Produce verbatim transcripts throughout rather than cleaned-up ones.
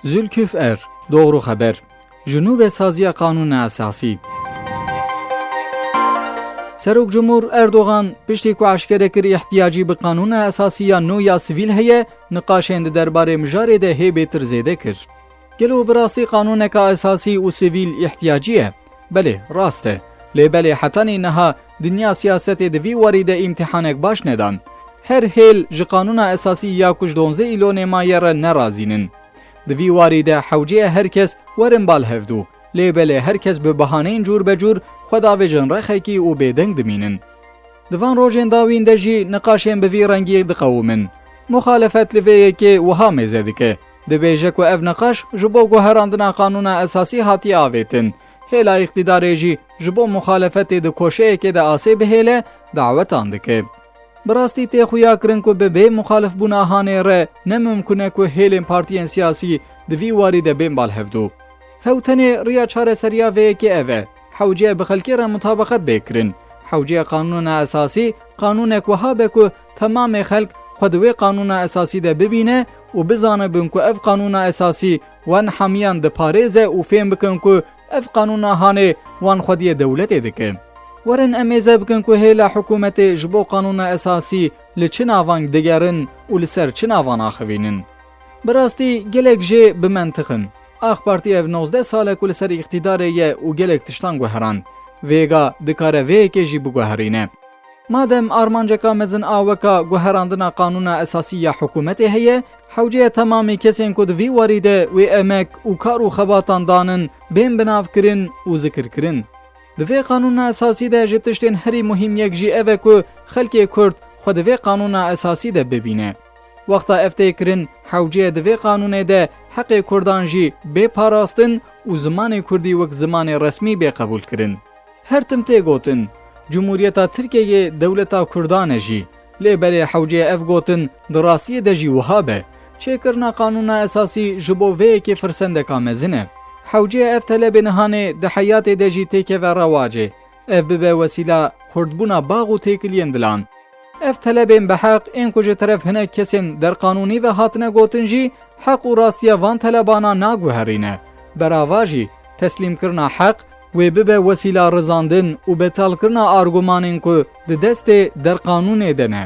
Zülküf Er, Doğru Xeber. Ji nû ve saziya Qanûna Esasî. Serok Cumhur Erdogan piştî ku eşkere kir îhtiyacî bi Qanûna Esasî ya nû ya sivîl heye, niqaşên di derbarê mijarê de hê bêtir zêde kir. Gelo bi rastî qanûneka esasî û sivîl îhtiyacî ye? Belê, rast e. Lê belê hetanî niha dinya siyasetê di vî warî de îmtîhanek baş nedan. Her hêl ji Qanûna Esasî ya ku ji donzdeh Îlonê maye re nerazînin. Di vî warî de hewce ye her kes werin bal hevdû. Lê belê her kes bi bihaneyên cûr be cûr xwe davêjin rexekî û bêdeng dimînin. Di van rojên dawîn de jî niqaşên bi vî rengî diqewimin. Muxalefet li vê yekê wiha mêze dike. Dibêje ku ev niqaş ji bo guherandina Qanûna Esasî hatiye avêtin. Hêla îqtîdarê jî ji bo muxalefetê di koşeyekê de asê bihêle, dawetan dike. Bi rastî tê xuya kirin ku bi bê muxalifbûna hanê re ne mimkun e ku hêlên partiyên siyasî di vî warî de bên bal hevdû. Hew tenê riya çareseriya vê yekê ev e. Hewce ye bi xelkê re mutabeqet bê kirin. Hewce ye Qanûna Esasî qanûnek wiha be ku temamê xelk xwe di wê Qanûna Esasî de bibîne û bizanibin ku ev Qanûna Esasî wan hemiyan diparêze û fêm bikin ku ev qanûna hanê wan xwediyê dewletê dike. Werin em mêze bikin ku hêla hikûmetê ji bo Qanûna Esasî li çi navan digerin û li ser çi navan axivînin. Bi rastî gelek jê bi mentiq in. Ax Partî ev nozdeh sal e ku li ser îqtîdarê ye û gelek tiştan guherand. Vêga dikare vê yekê jî biguherîne. Madem armanceka mezin a weka guherandina Qanûna Esasî ya hikûmetê heye, hewce ye temamî kesên ku di vî warî de wê emek û kar û xebatan danin, bên binavkirin û zikirkirin. Di vê Qanûna Esasî de ji tiştên herî muhîm yek jî ev e ku xelkê Kurd xwe di vê Qanûna Esasî de bibîne. Wexta ev tê kirin, hewce ye di vê qanûnê de heqê Kurdan jî bê parastin û zimanê Kurdî wek zimanê resmî bê qebûlkirin. Her tim tê gotin, Cumhuriyeta Tirkiyeyê dewleta Kurdan e jî. Lê belê hewce ye ev gotin di rastiyê de jî wiha be. Çêkirina Qanûna Esasî ji bo vê yekê firsendeka mezin e. Hewce ye ev telebê nihanê di heyatê de jî têkeve rewacê. Ev bibe wesîla xurtbûna bax û têkiliyên dilan. Ev telebên bi heq ên ku ji teref hinek kesên derqanûnî ve hatine gotin jî heq û rastiya van telebana naguherîne. Berava jî teslîmkirina heq wê bibe wesîla rizandin û betalkirina argumanên ku di destê derqanûnê de ne.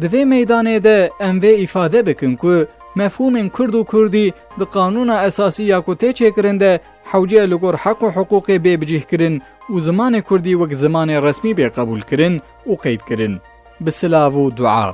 Di vê meydanê de em vê îfade bikin ku mefhûmên Kurd û Kurdî di Qanûna Esasî ya ku tê çêkirin de hewce ye li gor heq û hiqûqê bê bicîhkirin û zimanê Kurdî wek zimanê resmî bê qebûlkirin û qeydkirin. Bi silav û dua.